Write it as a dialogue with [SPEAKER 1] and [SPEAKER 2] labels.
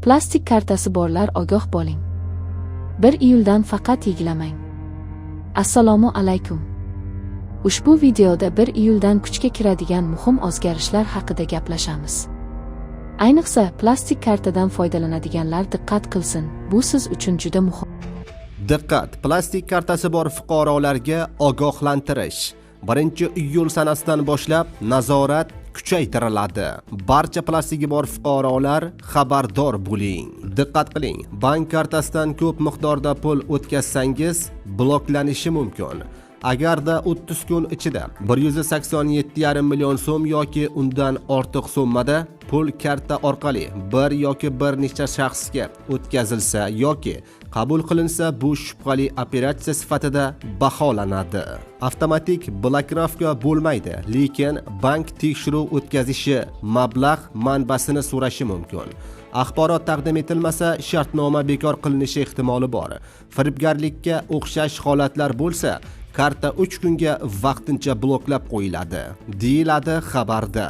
[SPEAKER 1] Plastik kartasi borlar, ogoh bo'ling. 1 iyuldan faqat yig'lamang. Assalomu alaykum. Ushbu videoda 1 iyuldan kuchga kiradigan muhim o'zgarishlar haqida gaplashamiz. Ayniqsa, plastik kartadan foydalanadiganlar diqqat qilsin, bu siz uchun juda muhim.
[SPEAKER 2] Diqqat! Plastik kartasi bor fuqarolarga ogohlantirish. 1-iyul sanasidan boshlab nazorat kuchaytiriladi. Barcha plastigi bor fuqarolar, xabardor bo'ling. Diqqat qiling! Bank kartasidan ko'p miqdorda pul o'tkazsangiz, bloklanishi mumkin. Agarda 30 kun ichida 187,5 million so'm yoki undan ortiq summada pul karta orqali bir yoki bir necha shaxsga o'tkazilsa yoki qabul qilinsa, bu shubhali operatsiya sifatida baholanadi. Avtomatik blokirovka bo'lmaydi, lekin bank tekshiruv o'tkazishi, mablag' manbasini so'rashi mumkin. Axborot taqdim etilmasa, shartnoma bekor qilinishi ehtimoli bor. Firibgarlikka o'xshash holatlar bo'lsa, karta 3 kunga vaqtincha bloklab qo'yiladi, deyiladi xabarda.